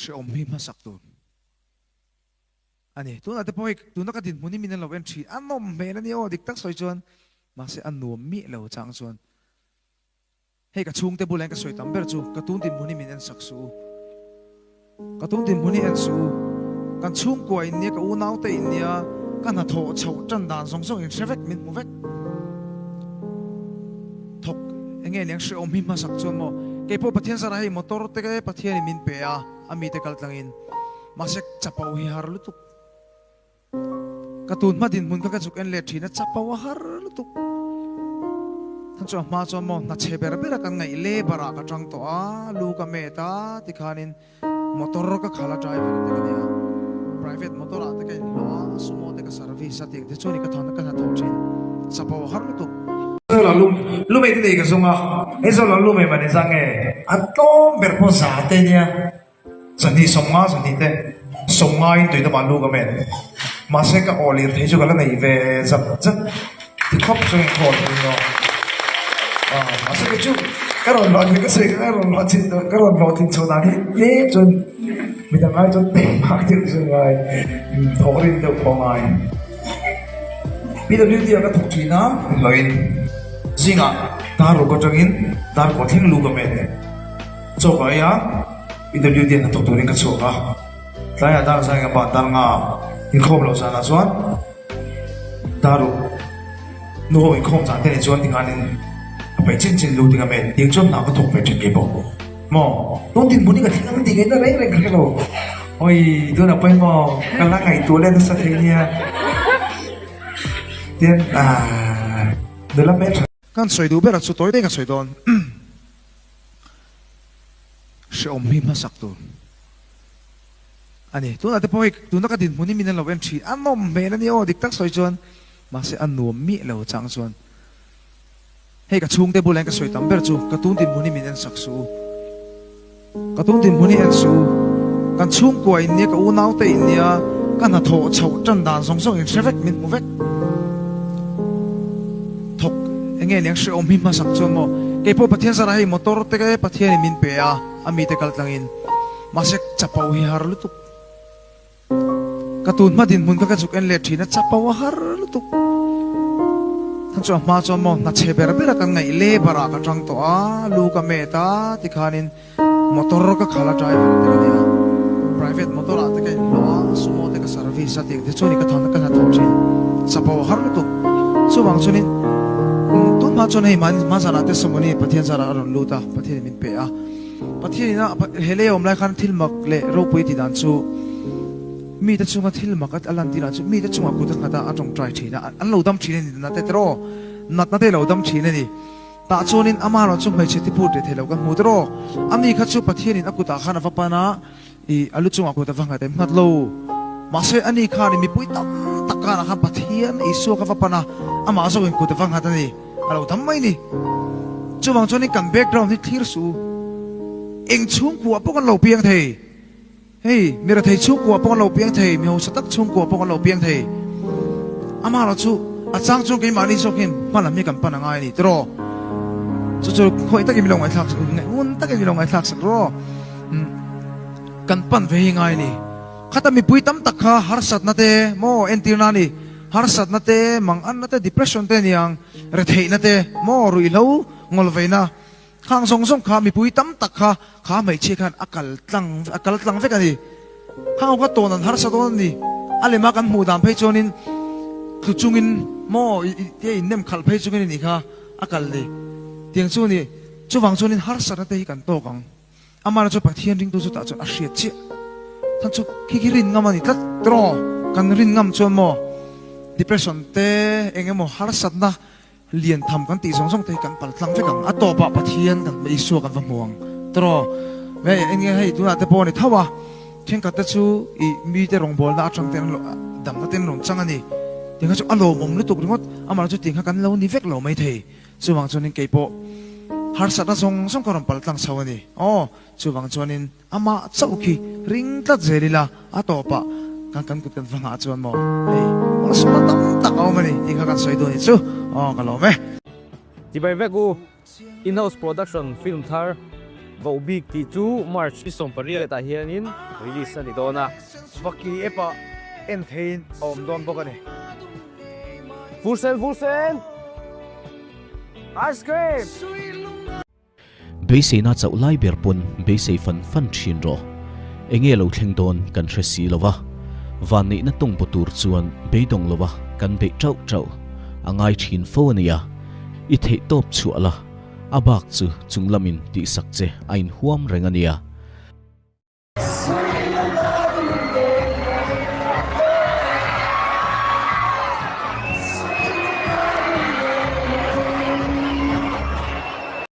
Hreawm hi hmasak tur a ni. Tunah te pawh hei tuna ka dinhmun hi min an lo en thin. A nawm hmel a ni aw dik tak sawi chuan mahse a nuam miah lo chang chuan hei ka chhungte bulah hian ka sawi tam ber chu ka tun dinhmun hi min en sak suh u. Ka tun dinhmun hi en suh u. Kan chhungkua in nia ka unaute in nia ka hnathawh chhoh tan dan zawng zawng in hre vek min hmu vek. Thawk enge niang hrehawm hi hmasak chuan maw keipawh Pathian zara hei motor te Pathian in min pe a a mite kal tlangin mahse chapo hi har lutuk ka tun hma dinhmun kha ka zuk en let thin a chapo a har lutuk than chu a hma chuan maw hna chhe ber ber a kan ngaih labour ah ka tang tawh a lu ka met a tikhanin Motor ka khal a driver te ka nia, private motor ah te ka inhlawh a, sumo te ka service a tih te chuan i ka thawn a ka hnathawh thin chapo a har lutuk. Zola lum lumei te nei ka zawng a, he zola lumei mah ni zang nge a tlawm ber pawh za te nia, zahnih sawmnga zahnih te sawmnga in tui lamah lu ka men mahse ka aw lir thei chu ka la nei ve zat zat. Ti khawp chu in khawl thei maw? Aw, mahse kei chu ka rawn hlawh thin ka sawi ka rawn hlawh thin ka rawn hlawh thin chho dan hi tlem chuan midang ai chuan teh deuh chu ngai thawk rin deuh pawh ngai. PWD ah ka thawk thin a, hlawhin zingah dar ruk atangin dar kawh thleng lu ka met chawk a ei a, PWD ah hnathawk turin ka chhuak a, tlaiah dar zan ka ban dar nga inkhawm loh zanah chuan. Daru nu ho inkhawm zan te nen chuan tinghanin a paih chin chin lut ding a men tiang chuan hna ka thawk ve thin ngei bawk maw tun dinhmun hi ka thil ang tih ngaihna reng reng ka hre lo oi tunah pawhin maw ka la ngaihtuah leh nasa thei nia tian ah nula hmeltha Kan sawi duh ber a chu tawi daih ka sawi dawn hreawm hi hmasak tur. A ni, tunah te pawh hei tuna ka dinhmun hi min an lo en thin, a nawm hmel a ni aw dik tak sawi chuan, mahse a nuam miah lo chang chuan hei ka chhungte bulah hian ka sawi tam ber chu ka tun dinhmun hi min en sak suh u, ka tun dinhmun hi en suh u, kan chhungkua in nia ka unaute in nia ka hnathawh chhoh tan dan zawng zawng in hre vek min hmu vek thawk enge niang hrehawm hi hmasak chuan maw keipawh Pathian zara hei motor te Pathian in min pe a a mite kal tlangin. Mahse chapo hi har lutuk. Ka tun hma dinhmun kha ka zuk en let thin a, chapo a har lutuk. Than chu a hma chuan maw hna chhe ber ber a kan ngaih labour ah ka tang tawh a, lu ka met a tikhanin motor ka khal a driver te ka nia. Private motor ah te ka inhlawh a, sumo te ka service a tih ang te chuan i ka thawn a ka hnathawh thin. Chapo a har lutuk. Chuvang chuanin tun hma chuan hei hma zanah te Somoni Pathian zarah a rawn lut a, Pathianin min pe a. Pathian ina he lei a awm lai khan thil mak leh ropui tih dan chu mite chunga thil mak a lan tirah chu mite chungah kut a nghat a, a tawngtai thin a, an lo dam thin a ni natna te tiraw, natna te lo dam thin a ni. Tah chuanin ama erawh chu hmeichhe ti phut leh thei lo kan hmu tiraw, ani kha chu Pathianin a kutah khan a va pan a, i a lu chungah kut a va nghat em nghat lo. Mahse ani khan mipui tam tak karah khan Pathian Isua kha va pan a, amah zawkin kut a va nghat a ni. A lo dam mai ni. Chuvang chuanin kan background hi thlir suh u. Eng chhungkua pawh kan lo piang thei. Hei, mi rethei chhungkua pawh kan lo piang thei, mi hausa tak chhungkua pawh kan lo piang thei. Amaherawh chu a chang chuan keimahni zawk hian hma lam hi kan pan a ngai a ni tiraw. Chu chu khawi takin mi lo ngaihthlak sak, ngun takin mi lo ngaihthlak sak rawh. Kan pan ve hi ngai a ni. Khata mipui tam tak kha harsatna te maw entirna a ni. Harsatna te, manganna te, depression te aniang, retheihna te, maw ruihhlo, ngawlveina, khang zawng zawng kha mipui tam tak kha kha hmeichhia khan a kal tlang a kal tlang vek a ni. Khang ho kha tawn an harsa dawn a ni. A lema kan hmuh dan phei chuanin tlu chungin maw tia innem khalh phei chungin a nih kha a kal ni. Tiang chu a ni. Chuvang chuanin harsatna te hi kan tawk ang. Amah chu Pathian ringtu chu tah chuan a hriat chiah. Than chu khi khi rin ngam a ni tlat tiraw? Kan rin ngam chuan maw depression te eng emaw harsatna lian tham kan tih zawng zawng te hi kan pal tlang vek ang. A tawpah Pathian kan Isua kan va hmu ang tiraw? Ve eng nge hei tunah te pawh a ni tho a, thenkhat te chu ih mite rawngbawlna atang te an damna te an rawn chang a ni. Tiang kha chu a lawmawm lutuk ringawt. Amah chu tiang kha kan lo ni vek lo maithei. Chuvang chuanin kei pawh harsatna zawng zawng ka rawn pal tlang chho a ni. Aw, chuvang chuanin amah chauh khi ring tlat zel ila a tawpah kan kan kut kan va nghah chuan maw hei malsawmna tam tak a awm a ni tih kha kan sawi duh a ni chu. Aw, ka lawm e. Chibai vek u, In-house production film thar. Vohbik tih chu March ni 18 ah hianin release a ni dawn a. Vaki app ah en theiin a awm dawn bawk a ni. Vursen Vursen! Ice cream! Beiseina chauh lai ber pawn beisei fan fan thin rawh. Enge lo thleng dawn kan hre si lo va, vanneihna tawng baw tur chuan beidawng lo va kan beih tauh tauh a ngai thin fo a nia. I theih tawp chhuah la, a bak chu chung lamin tihsak che a inhuam reng a nia.